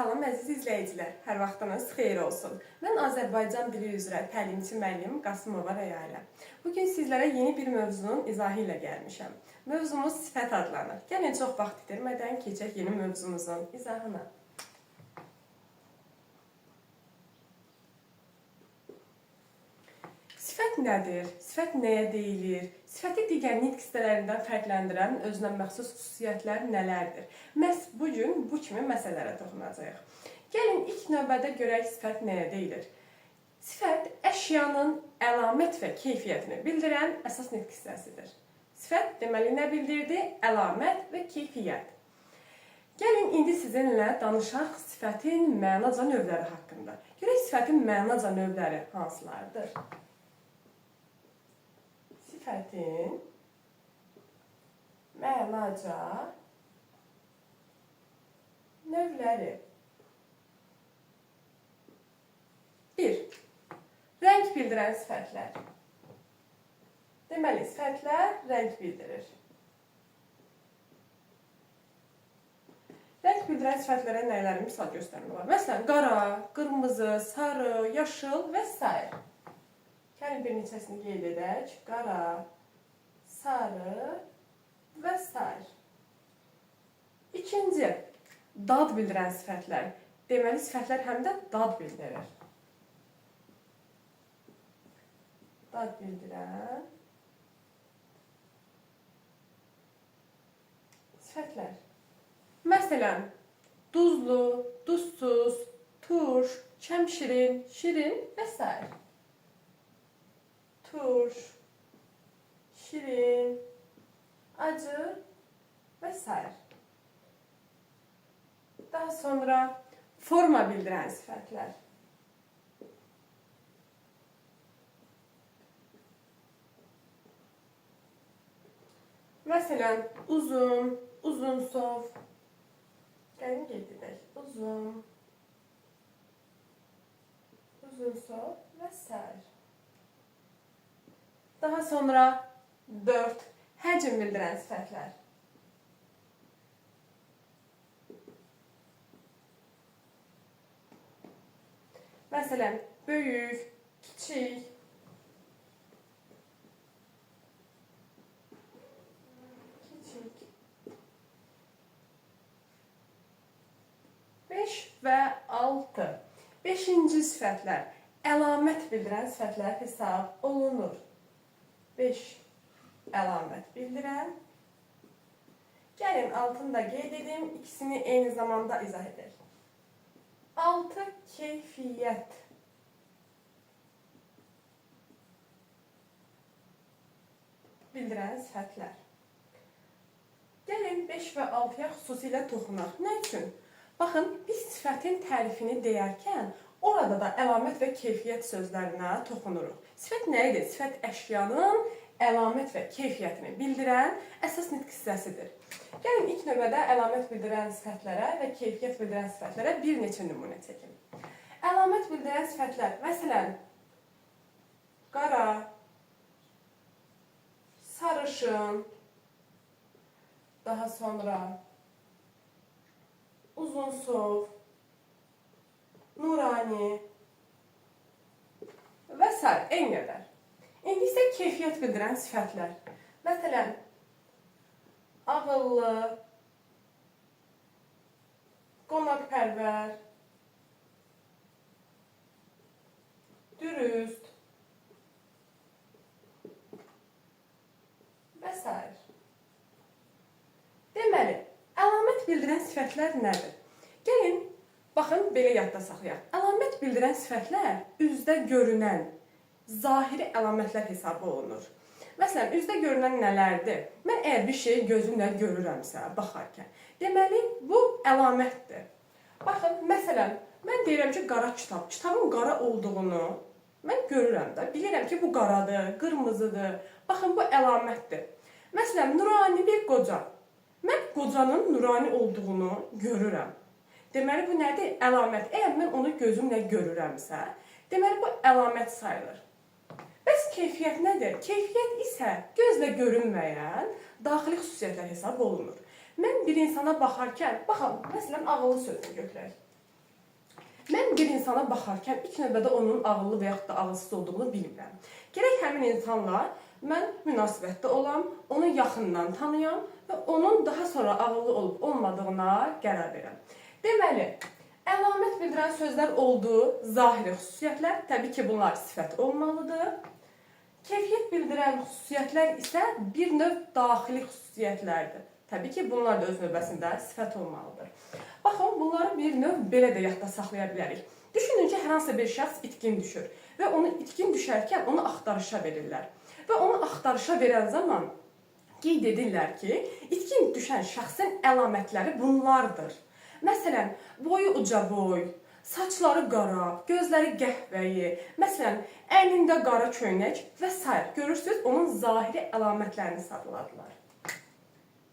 Salam əziz izləyicilər, hər vaxtınız xeyir olsun. Mən Azərbaycan dili üzrə təlimçi müəllim Qasımova Rəyalə. Bu gün sizlərə yeni bir mövzunun izahı ilə gəlmişəm. Mövzumuz sifət adlanır. Gəlin çox vaxt itirmədən keçək yeni mövzumuzun izahına. Sifət nədir? Sifət nəyə deyilir? Sifəti digər nitq hissələrindən fərqləndirən özünə məxsus xüsusiyyətlər nələrdir? Məhz bu gün bu kimi məsələlərə toxunacağıq. Gəlin ilk növbədə görək sifət nəyə deyilir? Sifət əşyanın əlamət və keyfiyyətini bildirən əsas nitq hissəsidir. Sifət deməli nə bildirdi? Əlamət və keyfiyyət. Gəlin indi sizinlə danışaq sifətin mənaca növləri haqqında. Görək sifətin mənaca növləri hansılardır? Sifətin mənaca növləri. 1. Rəng bildirən sifətlər. Deməli, sifətlər rəng bildirir. Rəng bildirən sifətlərə nələri misal göstərmək olar? Məsələn, qara, qırmızı, sarı, yaşıl və s. Gəlin bir neçəsini qeyd edək. Qara, sarı və s. İkinci, dad bildirən sifətlər. Deməli, sifətlər həm də dad bildirir. Dad bildirən sifətlər. Məsələn, duzlu, duzsuz, turş, çəmşirin, şirin və s. Turş, şirin, acı və s. Daha sonra forma bildirən sifətlər. Məsələn, uzun, uzunsov. Gəlin qeyd edək. Uzun, uzunsov və s. Daha sonra 4. Həcm bildirən sifətlər. Məsələn, böyük, kiçik, kiçik. 5 və 6. Beşinci sifətlər. Əlamət bildirən sifətlər hesab olunur. 5 əlamət bildirən. Gəlin altını da qeyd edim. İkisini eyni zamanda izah edək. 6 keyfiyyət. Bildirən sifətlər. Gəlin 5 və 6-ya xüsusilə toxunaq. Nə üçün? Baxın, biz sifətin tərifini deyərkən orada da əlamət və keyfiyyət sözlərinə toxunuruq. Sifət nə idi? Sifət əşyanın əlamət və keyfiyyətini bildirən əsas nitq hissəsidir. Gəlin ilk növbədə əlamət bildirən sifətlərə və keyfiyyət bildirən sifətlərə bir neçə nümunə çəkim. Əlamət bildirən sifətlər, məsələn, qara, sarışın, daha sonra uzunsov, nurani və s. eyni qədər. İndi isə keyfiyyət bildirən sifətlər. Məsələn, ağıllı, qonaqpərvər, dürüst və s. Deməli, əlamət bildirən sifətlər nədir? Gəlin, baxın, belə yadda saxlayaq. Əlamət bildirən sifətlər üzdə görünən zahiri əlamətlər hesab olunur. Məsələn, üzdə görünən nələrdir? Mən əgər bir şeyi gözümlə görürəmsə, baxarkən, deməli, bu əlamətdir. Baxın, məsələn, mən deyirəm ki, qara kitab. Kitabın qara olduğunu mən görürəm də. Bilirəm ki, bu qaradır, qırmızıdır. Baxın, bu əlamətdir. Məsələn, nurani bir qoca. Mən qocanın nurani olduğunu görürəm. Deməli, bu nədir? Əlamət. Əgər mən onu gözümlə görürəmsə, deməli, bu əlamət sayılır. Bəs keyfiyyət nədir? Keyfiyyət isə gözlə görünməyən daxili xüsusiyyətlər hesab olunur. Mən bir insana baxarkən, baxın, məsələn, ağıllı sözünü götürək. Mən bir insana baxarkən ilk növbədə onun ağıllı və yaxud da ağılsız olduğunu bilmirəm. Gərək həmin insanla mən münasibətdə olam, onu yaxından tanıyam və onun daha sonra ağıllı olub olmadığına qərar verəm. Deməli, əlamət bildirən sözlər oldu, zahiri xüsusiyyətlər, təbii ki, bunlar sifət olmalıdır. Keyfiyyət bildirən xüsusiyyətlər isə bir növ daxili xüsusiyyətlərdir. Təbii ki, bunlar da öz növbəsində sifət olmalıdır. Baxın, bunları bir növ belə də yadda saxlaya bilərik. Düşünün ki, hər hansı bir şəxs itkin düşür və onu itkin düşərkən onu axtarışa verirlər. Və onu axtarışa verən zaman qeyd edirlər ki, itkin düşən şəxsin əlamətləri bunlardır. Məsələn, boyu uca boy, saçları qara, gözləri qəhvəyi, məsələn, əynində qara köynək və s. Görürsünüz, onun zahiri əlamətlərini sadaladılar.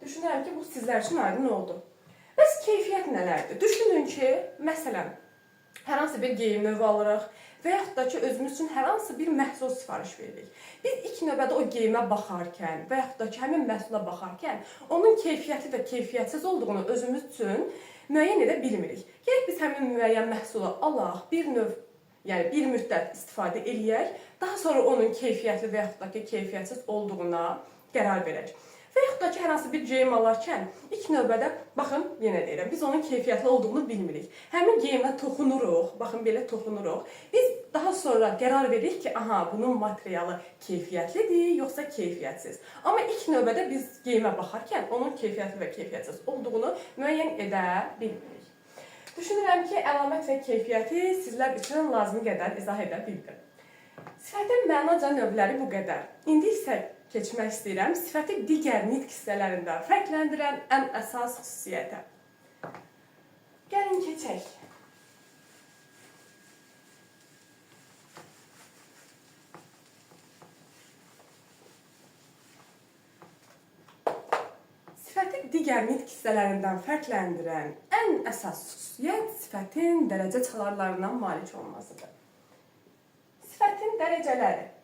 Düşünürəm ki, bu sizlər üçün aydın oldu. Bəs keyfiyyət nələrdir? Düşünün ki, məsələn, hər hansı bir geyim növü alırıq və yaxud da ki, özümüz üçün hər hansı bir məhsul sifariş veririk. Biz ilk növbədə o geyimə baxarkən və yaxud da ki, həmin məhsula baxarkən onun keyfiyyətli və keyfiyyətsiz olduğunu özümüz üçün müəyyən edə bilmirik. Gərək biz həmin müəyyən məhsulu alaq, bir növ, yəni bir müddət istifadə eləyək, daha sonra onun keyfiyyətli və yaxud da ki, keyfiyyətsiz olduğuna qərar verək. Və yaxud da ki, hər hansı bir geyim alarkən ilk növbədə, baxın, yenə deyirəm, biz onun keyfiyyətli olduğunu bilmirik. Həmin geyimə toxunuruq, baxın, belə toxunuruq. Biz daha sonra qərar veririk ki, aha, bunun materialı keyfiyyətlidir, yoxsa keyfiyyətsiz. Amma ilk növbədə biz geyimə baxarkən onun keyfiyyətli və keyfiyyətsiz olduğunu müəyyən edə bilmirik. Düşünürəm ki, əlamət və keyfiyyəti sizlər üçün lazımi qədər izah edə bildim. Sifətin mənaca növləri bu qədər. İndi isə keçmək istəyirəm sifəti digər nitq hissələrindən fərqləndirən ən əsas xüsusiyyətə. Gəlin keçək. Sifəti digər nitq hissələrindən fərqləndirən ən əsas xüsusiyyət sifətin dərəcə çalarlarına malik olmasıdır. Sifətin dərəcələri.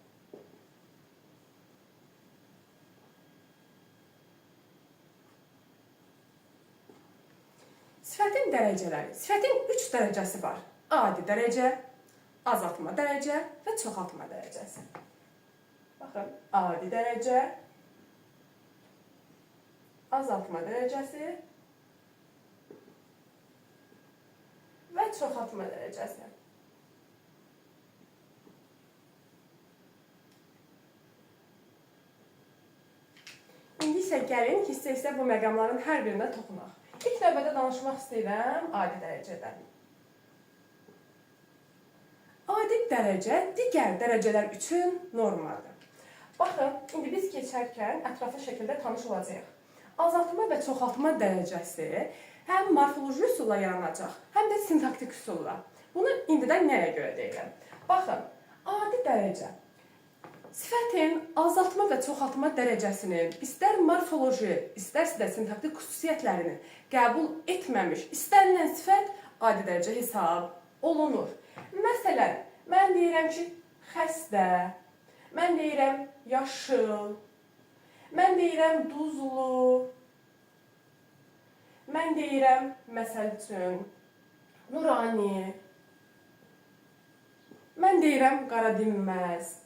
Sifətin dərəcələri. Sifətin 3 dərəcəsi var. Adi dərəcə, azaltma dərəcə və çoxaltma dərəcəsi. Baxın, adi dərəcə, azaltma dərəcəsi və çoxaltma dərəcəsi. İndi isə gəlin hissə-hissə bu məqamların hər birinə toxunaq. İlk növbədə danışmaq istəyirəm adi dərəcədən. Adi dərəcə digər dərəcələr üçün normadır. Baxın, indi biz keçərkən ətraflı şəkildə tanış olacağıq. Azaltma və çoxaltma dərəcəsi həm morfoloji üsulla yaranacaq, həm də sintaktik üsulla. Bunu indidən nəyə görə deyirəm? Baxın, adi dərəcə. Sifətin azaltma və çoxaltma dərəcəsinin istər morfoloji, istərsə də sintaktik xüsusiyyətlərini qəbul etməmiş istənilən sifət adi dərəcə hesab olunur. Məsələn, mən deyirəm ki, xəstə, mən deyirəm yaşıl, mən deyirəm duzlu, mən deyirəm, məsəl üçün, nurani, mən deyirəm qara dinməz.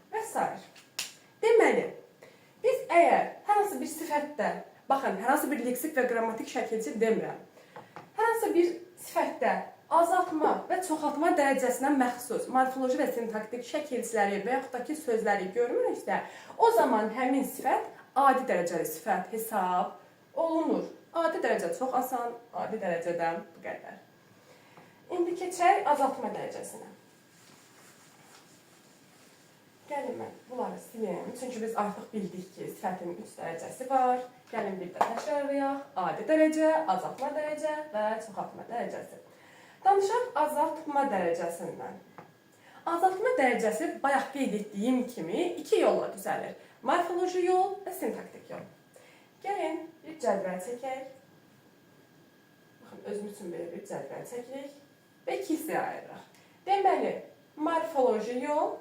Və sair. Deməli, biz əgər hər hansı bir sifətdə, baxın, hər hansı bir leksik və qrammatik şəkilçi demirəm, hər hansı bir sifətdə azaltma və çoxaltma dərəcəsinə məxsus morfoloji və sintaktik şəkilçiləri və yaxud da ki, sözləri görmürüksə, o zaman həmin sifət adi dərəcəli sifət hesab olunur. Adi dərəcə çox asan, adi dərəcədən bu qədər. İndi keçək azaltma dərəcəsinə. Gəlin mən bunları silim. Çünki biz artıq bildik ki, sifətin 3 dərəcəsi var. Gəlin bir də təkrarlayaq. Adi dərəcə, azaltma dərəcə və çoxaltma dərəcəsi. Danışaq azaltma dərəcəsindən. Azaltma dərəcəsi bayaq qeyd etdiyim kimi iki yolla düzəlir. Morfoloji yol və sintaktik yol. Gəlin bir cədvəl çəkək. Baxın, özüm üçün belə bir cədvəl çəkirik və iki hissəyə ayırırıq. Deməli, morfoloji yol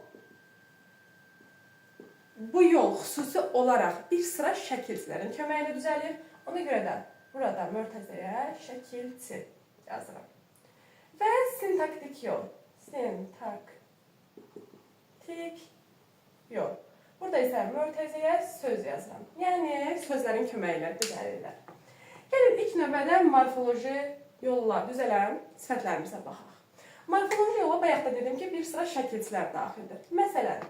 Bu yol xüsusi olaraq bir sıra şəkilçilərin köməyi ilə düzəlir. Ona görə də burada mörtəzəyə şəkilçi yazıram. Və sintaktik yol. Sintaktik yol. Burada isə mörtəzəyə söz yazıram. Yəni sözlərin köməyi ilə düzəlirlər. Gəlin ilk növbədə morfoloji yolla düzələn sifətlərimizə baxaq. Morfoloji yola bayaq da dedim ki, bir sıra şəkilçilər daxildir. Məsələn,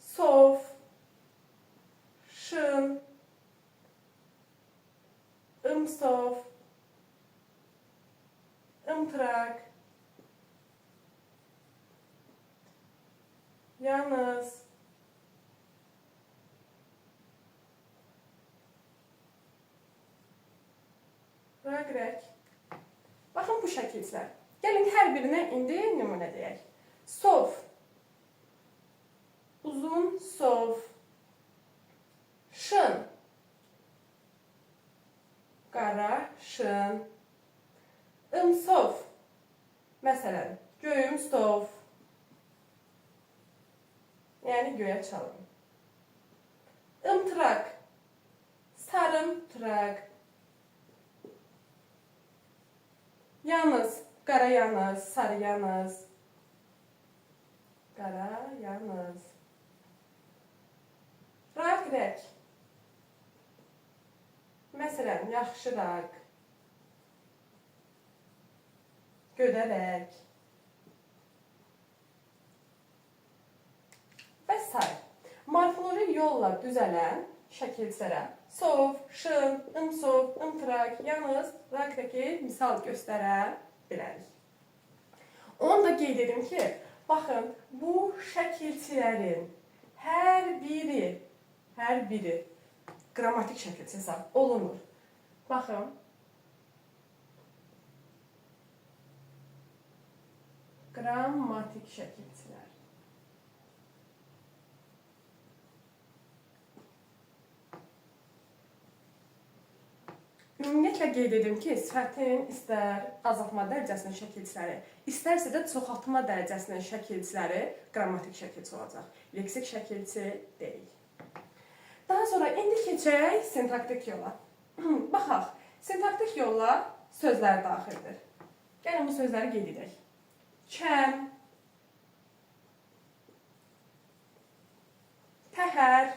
sov, şın, ımsov, ımtıraq, yanız, raqrək. Baxın bu şəkilçilər. Gəlin hər birinə indi nümunə deyək. Sov, uzun sov, şın, qara şın, ımsov, məsələn, göyüm sov, yəni göyə çalın. Imtıraq, sarımtıraq, yanız, qara yanız, sarı yanız, qara yanız, raq-rək, məsələn, yaxşı raq, gödərək və s. Morfoloji yolla düzələn şəkilçilərə sov, şın, ımsov, ımtıraq, yanız, raq-rəki misal göstərə bilərik. Onu da qeyd edim ki, baxın, bu şəkilçilərin hər biri qrammatik şəkilçi hesab olunur. Baxın. Qrammatik şəkilçilər. Ümumiyyətlə qeyd edim ki, sifətin istər azaltma dərəcəsinin şəkilçiləri, istərsə də çoxaltma dərəcəsinin şəkilçiləri qrammatik şəkilçi olacaq. Leksik şəkilçi deyil. Daha sonra indi keçək sintaktik yola. Baxaq, sintaktik yolla sözlər daxildir. Gəlin bu sözləri qeyd edək. Kəm, təhər,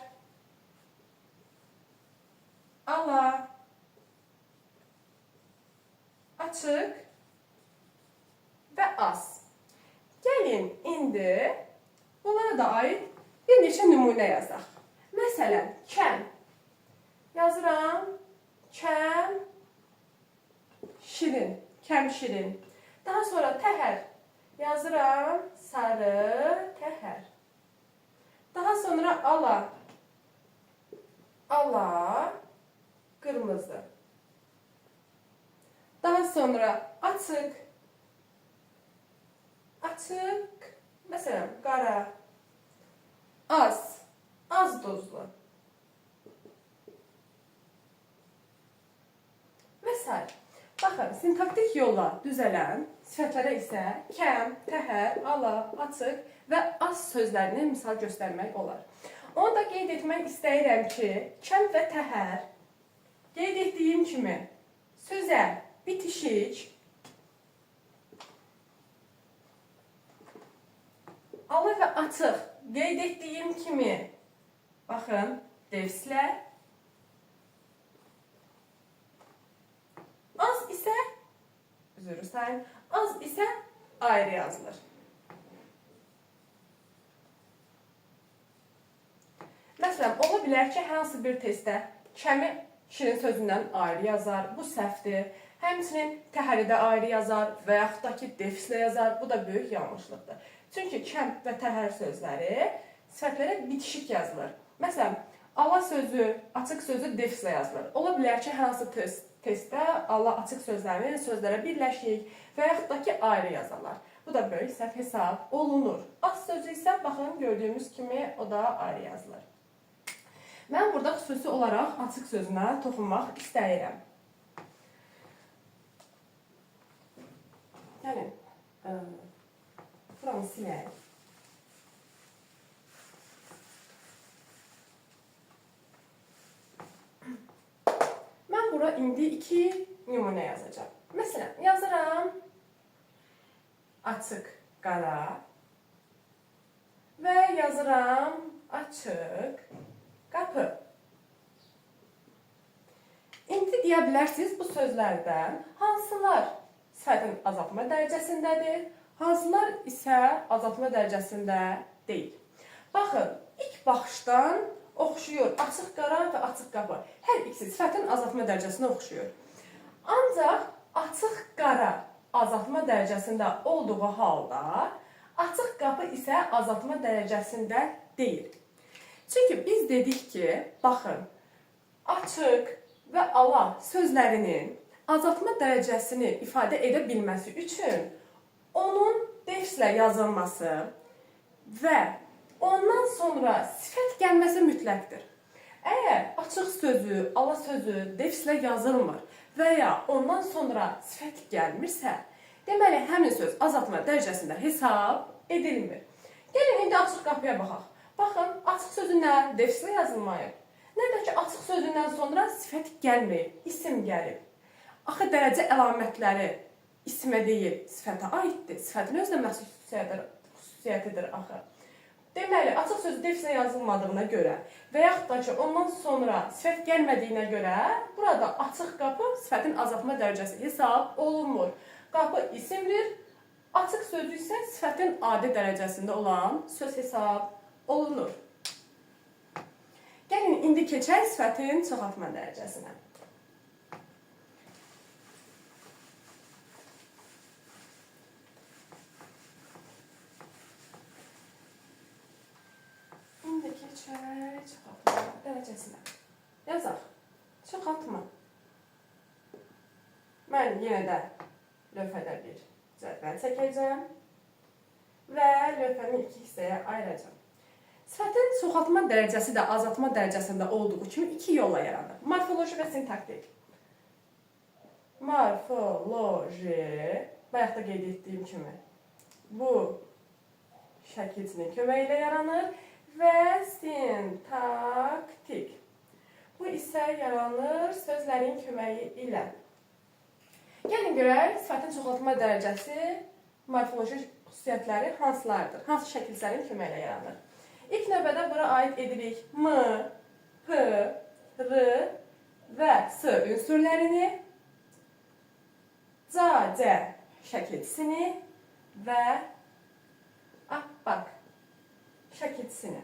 ala, açıq və az. Gəlin indi bunlara da aid bir neçə nümunə yazaq. Məsələn, kəm. Yazıram, kəm, şirin, kəm şirin. Daha sonra təhər. Yazıram, sarı təhər. Daha sonra ala, ala, qırmızı. Daha sonra açıq, açıq, məsələn, qara, az, az duzlu və s. Baxın, sintaktik yolla düzələn sifətlərə isə kəm, təhər, ala, açıq və az sözlərini misal göstərmək olar. Onu da qeyd etmək istəyirəm ki, kəm və təhər qeyd etdiyim kimi sözə bitişik, ala və açıq qeyd etdiyim kimi, baxın, defslə, az isə, üzr istəyirəm, az isə ayrı yazılır. Məsələn, ola bilər ki, hansı bir testdə kəmi şirin sözündən ayrı yazar, bu səhvdir. Həmçinin təhəri də ayrı yazar və yaxud da ki, defislə yazar. Bu da böyük yanlışlıqdır. Çünki kəm və təhər sözləri sifətlərə bitişik yazılır. Məsələn, ala sözü, açıq sözü defislə yazılır. Ola bilər ki, hansı testdə ala açıq sözlərini sözlərə birləşik və yaxud da ki, ayrı yazarlar. Bu da böyük səhv hesab olunur. Az sözü isə, baxın, gördüyümüz kimi o da ayrı yazılır. Mən burada xüsusi olaraq açıq sözünə toxunmaq istəyirəm. Gəlin, buranı silək. bura indi 2 nümunə yazacağam. Məsələn, yazıram açıq qara və yazıram açıq qapı. İndi deyə bilərsiniz bu sözlərdən hansılar sifətin azaltma dərəcəsindədir, hansılar isə azaltma dərəcəsində deyil. Baxın, ilk baxışdan oxşuyur açıq qara və açıq qapı. Hər ikisi sifətin azaltma dərəcəsinə oxşuyur. Ancaq açıq qara azaltma dərəcəsində olduğu halda açıq qapı isə azaltma dərəcəsində deyil. Çünki biz dedik ki, baxın, açıq və ala sözlərinin azaltma dərəcəsini ifadə edə bilməsi üçün onun defslə yazılması və ondan sonra sifət gəlməsi mütləqdir. Əgər açıq sözü, ala sözü defslə yazılmır və ya ondan sonra sifət gəlmirsə, deməli həmin söz azaltma dərəcəsində hesab edilmir. Gəlin indi açıq qapıya baxaq. Baxın, açıq sözü nə defslə yazılmayıb, nə də ki açıq sözündən sonra sifət gəlməyib, isim gəlib. Axı dərəcə əlamətləri ismə deyil, sifətə aiddir. Sifətin özünə məxsus xüsusiyyətidir axı. Deməli, açıq sözü defslə yazılmadığına görə və yaxud da ki, ondan sonra sifət gəlmədiyinə görə burada açıq qapı sifətin azaltma dərəcəsi hesab olunmur. Qapı isimdir, açıq sözü isə sifətin adi dərəcəsində olan söz hesab olunur. Gəlin, indi keçək sifətin çoxaltma dərəcəsinə. İndi keçək çoxaltma dərəcəsinə. Yazaq. Çoxaltma. Mən yenə də lövhədə bir cədvəl çəkəcəm və lövhəmi iki hissəyə ayıracağam. Sifətin çoxaltma dərəcəsi də azaltma dərəcəsində olduğu kimi iki yolla yaranır. Morfoloji və sintaktik. Morfoloji, bayaq da qeyd etdiyim kimi, bu şəkilçinin köməyi ilə yaranır və sintaktik. Bu isə yaranır sözlərin köməyi ilə. Gəlin görək, sifətin çoxaltma dərəcəsi morfoloji xüsusiyyətləri hansılardır? Hansı şəkilçilərin köməyi ilə yaranır? İlk növbədə bura aid edirik M, P, R və S ünsürlərini, C, C şəkilçisini və A, şəkilçisini.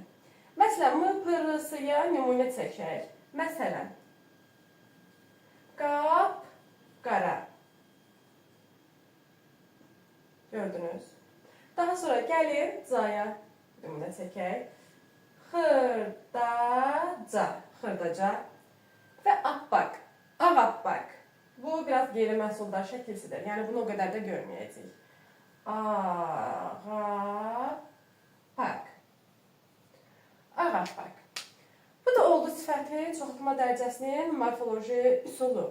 Məsələn, M, P, R, S-ya nümunə çəkək. Məsələn, qap, qara. Gördünüz. Daha sonra gəlin C-ya nümunə çəkək. Xırdaca, xırdaca və appaq, ağappaq. Bu biraz qeyri-məhsuldar şəkilsidir. Yəni bunu o qədər də görməyəcəyik. Ağappaq. Ağappaq. Bu da oldu sifətin çoxaltma dərəcəsinin morfoloji üsulu.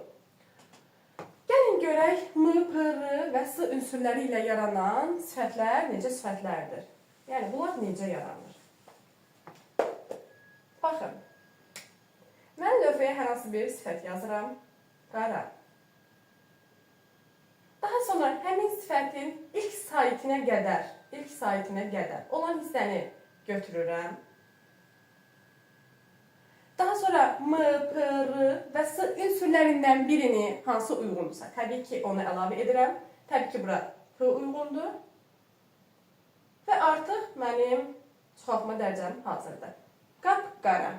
Gəlin görək M, P, R və S ünsürləri ilə yaranan sifətlər necə sifətlərdir? Yəni bunlar necə yaranır? Baxın, mən lövhəyə hər hansı bir sifət yazıram. Qara. Daha sonra həmin sifətin ilk saitinə qədər olan hissəni götürürəm. Daha sonra M, P, R və S ünsürlərindən birini hansı uyğundursa, təbii ki, onu əlavə edirəm. Təbii ki, bura P uyğundur. Və artıq mənim çoxaltma dərəcəm hazırdır. Qapqara.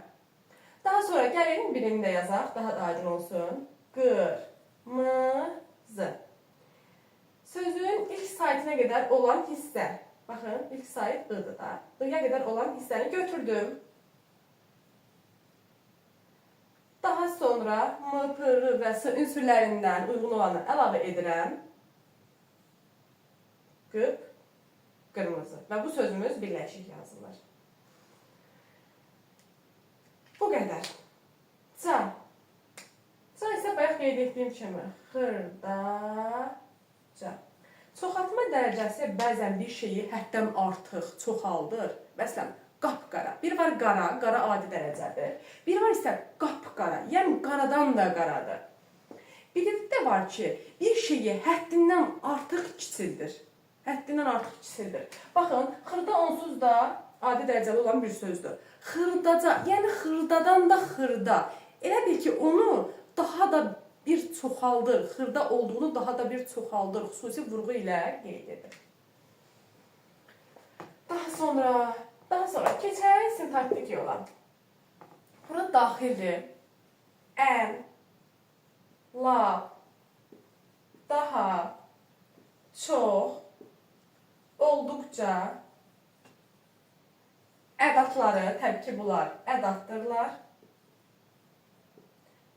Daha sonra gəlin birini də yazaq, daha da aydın olsun. Qırmızı. Sözün ilk saitinə qədər olan hissə. Baxın, ilk sait I-dır da. I-ya qədər olan hissəni götürdüm. Daha sonra M, P, R və S ünsürlərindən uyğun olanı əlavə edirəm. Qıp, qırmızı. Və bu sözümüz birləşik yazılır. Bu qədər. C. C isə bayaq qeyd etdiyim kimi xırdaca. Çoxaltma dərəcəsi bəzən bir şeyi həddən artıq çoxaldır. Məsələn, qapqara. Bir var qara, qara adi dərəcədir. Bir var isə qapqara, yəni qaradan da qaradır. Bir də var ki, bir şeyi həddindən artıq kiçildir. Həddindən artıq kiçildir. Baxın, xırda onsuz da adi dərəcəli olan bir sözdür. Xırdaca, yəni xırdadan da xırda. Elə bil ki, onu daha da bir çoxaldır, xırda olduğunu daha da bir çoxaldır, xüsusi vurğu ilə qeyd edir. Daha sonra keçək sintaktik yola. Bura daxildir ən, lap, daha, çox, olduqca ədatları, təbii ki, bunlar ədatdırlar.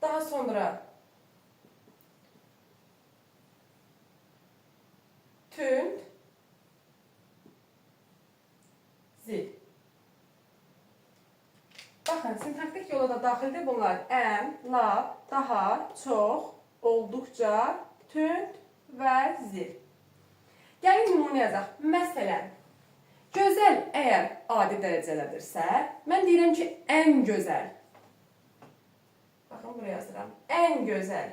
Daha sonra tünd, zil. Baxın, sintaktik yola da daxildir bunlar. Ən, lap, daha, çox, olduqca, tünd və zil. Gəlin nümunə yazaq. Məsələn, gözəl əgər adi dərəcələdirsə, mən deyirəm ki, ən gözəl. Baxın, buraya yazıram. Ən gözəl.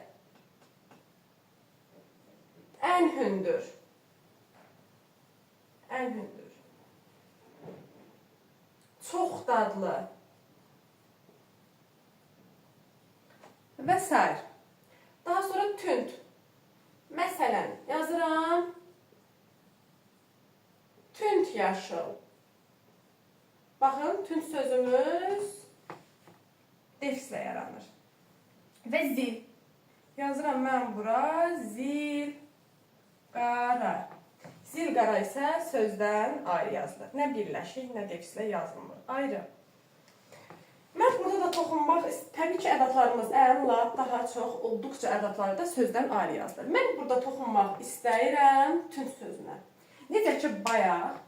Ən hündür. Ən hündür. Çox dadlı. Və sair. Daha sonra tünd. Məsələn, yazıram. Tünd yaşıl. Baxın, tünd sözümüz defislə yaranır. Və zil. Yazıram mən bura zil qara. Zil qara isə sözdən ayrı yazılır. Nə birləşik, nə defislə yazılmır. Ayrı. Mən burada da toxunmaq, təbii ki, ədatlarımız ən, lap, daha çox, olduqca ədatları da sözdən ayrı yazılır. Mən burada toxunmaq istəyirəm tünd sözünə. Necə ki, bayaq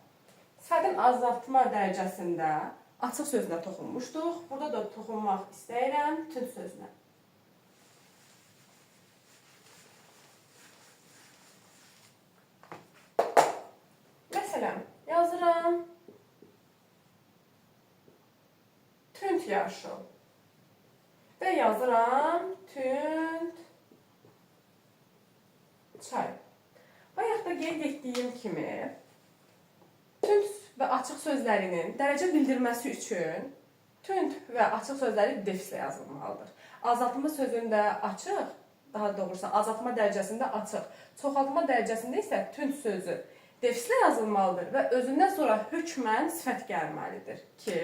sifətin azaltma dərəcəsində açıq sözünə toxunmuşduq. Burada da toxunmaq istəyirəm tünd sözünə. Məsələn, yazıram tünd yaşıl və yazıram tünd çay. Bayaq da qeyd etdiyim kimi, tünd və açıq sözlərinin dərəcə bildirməsi üçün tünd və açıq sözləri defislə yazılmalıdır. Azaltma sözündə açıq, daha doğrusu azaltma dərəcəsində açıq, çoxaltma dərəcəsində isə tünd sözü defislə yazılmalıdır və özündən sonra hökmən sifət gəlməlidir ki,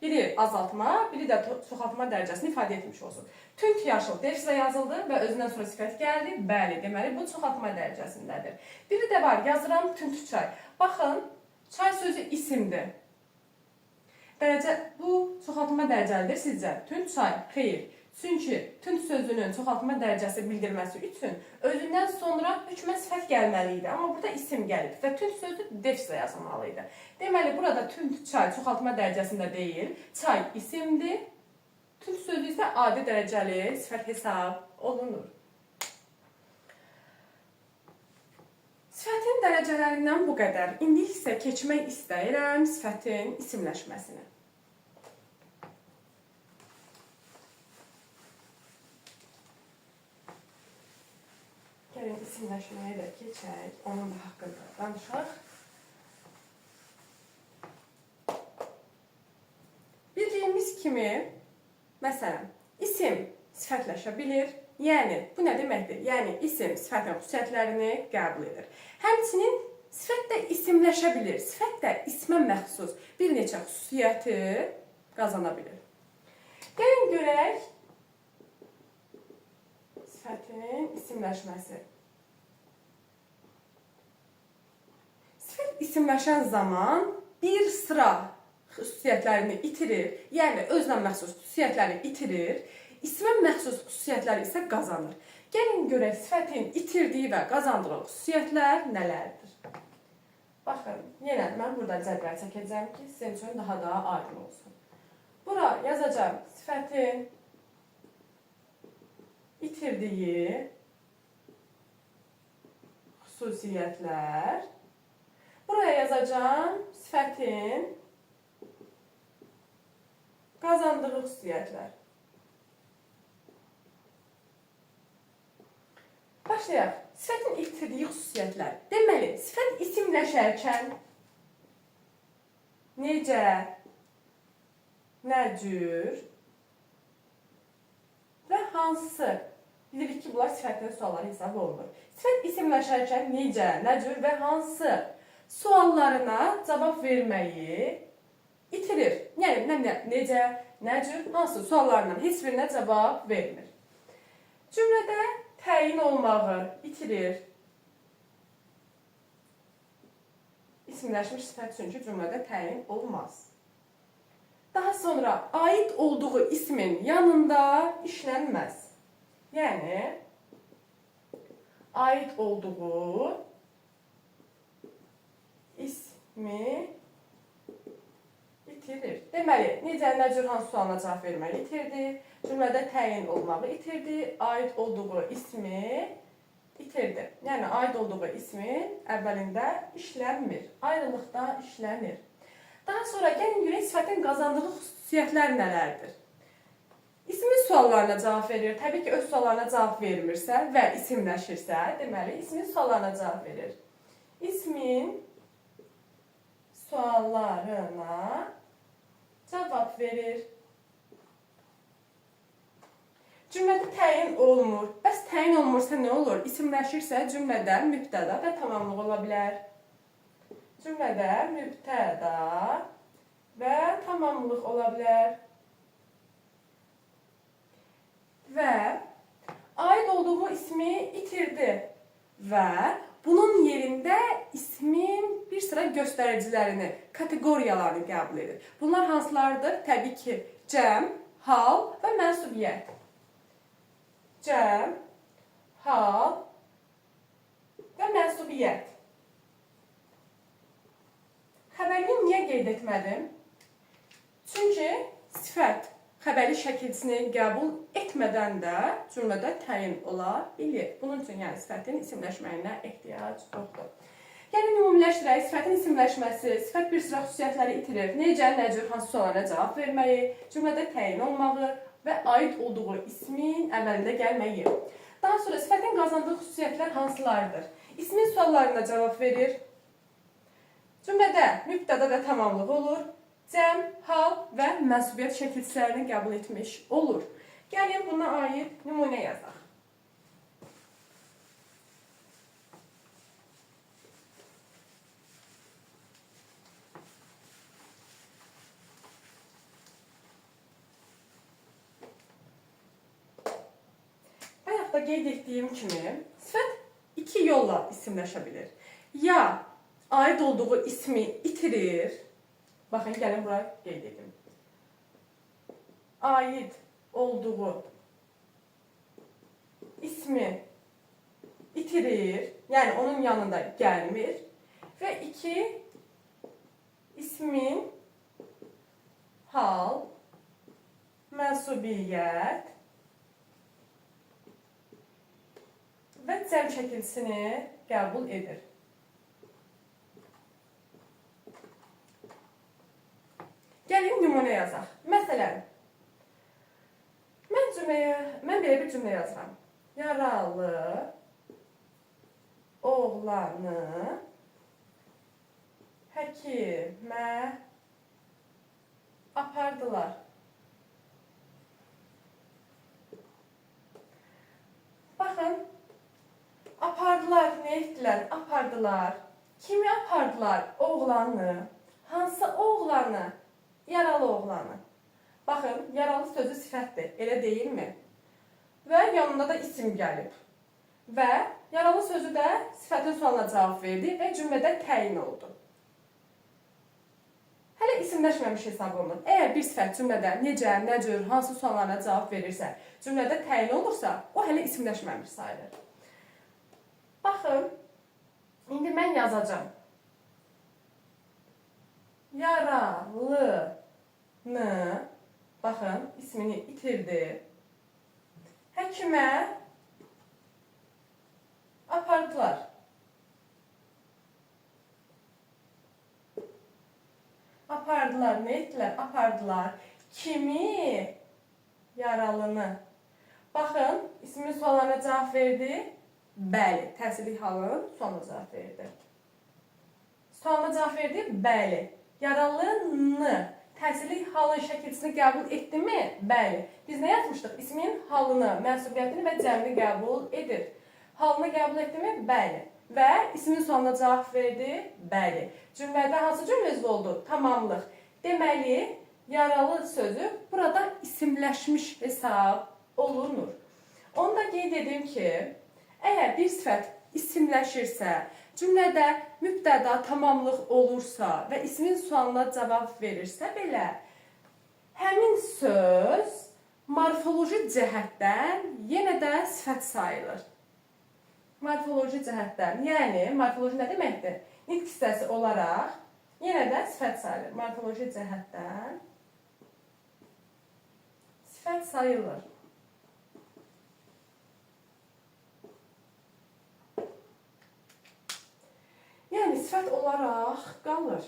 biri azaltma, biri də çoxaltma dərəcəsini ifadə etmiş olsun. Tünd yaşıl defislə yazıldı və özündən sonra sifət gəldi. Bəli, deməli bu çoxaltma dərəcəsindədir. Biri də var, yazıram tünd çay. Baxın, çay sözü isimdir. Dərəcə, bu çoxaltma dərəcəlidir sizcə? Tünd çay, xeyr. Çünki tünd sözünün çoxaltma dərəcəsi bildirməsi üçün özündən sonra hökmən sifət gəlməli idi. Amma burada isim gəlib və tünd sözü defislə yazılmalı idi. Deməli, burada tünd çay çoxaltma dərəcəsində deyil, çay isimdir, tünd sözü isə adi dərəcəli sifət hesab olunur. Sifətin dərəcələrindən bu qədər. İndi isə keçmək istəyirəm sifətin isimləşməsinə. Gəlin isimləşməyə də keçək, onun da haqqında danışaq. Bildiyimiz kimi, məsələn, isim sifətləşə bilir. Yəni, bu nə deməkdir? Yəni, isim sifətin xüsusiyyətlərini qəbul edir. Həmçinin sifət də isimləşə bilir. Sifət də ismə məxsus bir neçə xüsusiyyəti qazana bilir. Gəlin görək sifətin isimləşməsi. Sifət isimləşən zaman bir sıra xüsusiyyətlərini itirir, yəni özünə məxsus xüsusiyyətləri itirir, ismə məxsus xüsusiyyətləri isə qazanır. Gəlin görək sifətin itirdiyi və qazandığı xüsusiyyətlər nələrdir? Baxın, yenə mən burada cədvəl çəkəcəm ki, sizin üçün daha da aydın olsun. Bura yazacağam sifətin itirdiyi xüsusiyyətlər. Buraya yazacağam sifətin qazandığı xüsusiyyətlər. Başlayaq. Sifətin itirdiyi xüsusiyyətlər. Deməli, sifət isimləşərkən necə, nə cür və hansı? Bilirik ki, bunlar sifətin sualları hesab olunur. Sifət isimləşərkən necə, nə cür və hansı suallarına cavab verməyi itirir. Yəni, necə, nə cür, hansı suallarından heç birinə cavab vermir. Cümlədə təyin olmağı itirir. İsimləşmiş sifət çünki cümlədə təyin olmaz. Daha sonra aid olduğu ismin yanında işlənməz. Yəni, aid olduğu ismi itirir. Deməli, necə, nə cür, hansı sualına cavab verməyi itirdi, cümlədə təyin olmağı itirdi, aid olduğu ismi itirdi. Yəni, aid olduğu ismin əvvəlində işlənmir, ayrılıqda işlənir. Daha sonra gəlin görək sifətin qazandığı xüsusiyyətlər nələrdir? İsmin suallarına cavab verir. Təbii ki, öz suallarına cavab vermirsə və isimləşirsə, deməli, ismin suallarına cavab verir. İsmin suallarına cavab verir. Cümlədə təyin olmur. Bəs təyin olmursa nə olur? İsimləşirsə cümlədə mübtəda və tamamlıq ola bilər. Cümlədə mübtəda və tamamlıq ola bilər. Və aid olduğu ismi itirdi və bunun yerində ismin bir sıra göstəricilərini, kateqoriyalarını qəbul edir. Bunlar hansılardır? Təbii ki, cəm, hal və mənsubiyyət. Cəm, hal və mənsubiyyət. Xəbərliyi niyə qeyd etmədim? Çünki sifət xəbəri şəkilçisini qəbul etmədən də cümlədə təyin ola bilir. Bunun üçün yəni sifətin isimləşməyinə ehtiyac yoxdur. Gəlin ümumiləşdirək. Sifətin isimləşməsi, sifət bir sıra xüsusiyyətləri itirir. Necə, nə cür, hansı suallara cavab verməyi, cümlədə təyin olmağı və aid olduğu ismin əvvəlində gəlməyi. Daha sonra sifətin qazandığı xüsusiyyətlər hansılardır? İsmin suallarına cavab verir. Cümlədə mübtəda və tamamlıq olur. Cəm, hal və mənsubiyyət şəkilçilərini qəbul etmiş olur. Gəlin buna aid nümunə yazaq. Bayaq da qeyd etdiyim kimi, sifət iki yolla isimləşə bilir. Ya aid olduğu ismi itirir. Baxın, gəlin bura qeyd edim. Aid olduğu ismi itirir. Yəni, onun yanında gəlmir. Və iki, ismin hal, mənsubiyyət və cəm şəkilçisini qəbul edir. Gəlin nümunə yazaq. Məsələn, mən belə bir cümlə yazıram. Yaralı oğlanı həkimə apardılar. Baxın, apardılar, nə etdilər? Apardılar. Kimi apardılar? Oğlanı. Hansı oğlanı? Yaralı oğlanı. Baxın, yaralı sözü sifətdir, elə deyilmi? Və yanında da isim gəlib. Və yaralı sözü də sifətin sualına cavab verdi və cümlədə təyin oldu. Hələ isimləşməmiş hesab olunur. Əgər bir sifət cümlədə necə, nə cür, hansı suallarına cavab verirsə, cümlədə təyin olursa, o hələ isimləşməmiş sayılır. Baxın, indi mən yazacağam. Yaralını, baxın, ismini itirdi. Həkimə apardılar. Apardılar, nə etdilər? Apardılar. Kimi? Yaralını. Baxın, ismin suallarına cavab verdi Bəli, təsirli halın sualına cavab verdi. Sualına cavab verdi? Bəli. Yaralını təsirli halın şəkilçisini qəbul etdimi? Bəli. Biz nə yazmışdıq? İsmin halını, mənsubiyyətini və cəmini qəbul edir. Halını qəbul etdimi? Bəli. Və ismin sualına cavab verdi? Bəli. Cümlədə hansı cümlə üzvü oldu? Tamamlıq. Deməli, yaralı sözü burada isimləşmiş hesab olunur. Onu da qeyd edim ki, əgər bir sifət isimləşirsə, cümlədə mübtəda tamamlıq olursa və ismin sualına cavab verirsə belə, həmin söz morfoloji cəhətdən yenə də sifət sayılır. Morfoloji cəhətdən, yəni morfoloji nə deməkdir? Nitq hissəsi olaraq yenə də sifət sayılır. Morfoloji cəhətdən sifət sayılır. Yəni sifət olaraq qalır.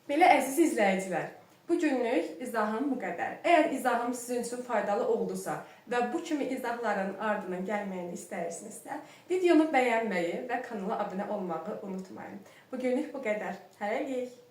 Belə əziz izləyicilər, bu günlük izahım bu qədər. Əgər izahım sizin üçün faydalı oldusa və bu kimi izahların ardının gəlməyini istəyirsinizsə, videonu bəyənməyi və kanala abunə olmağı unutmayın. Bu günlük bu qədər. Hələlik.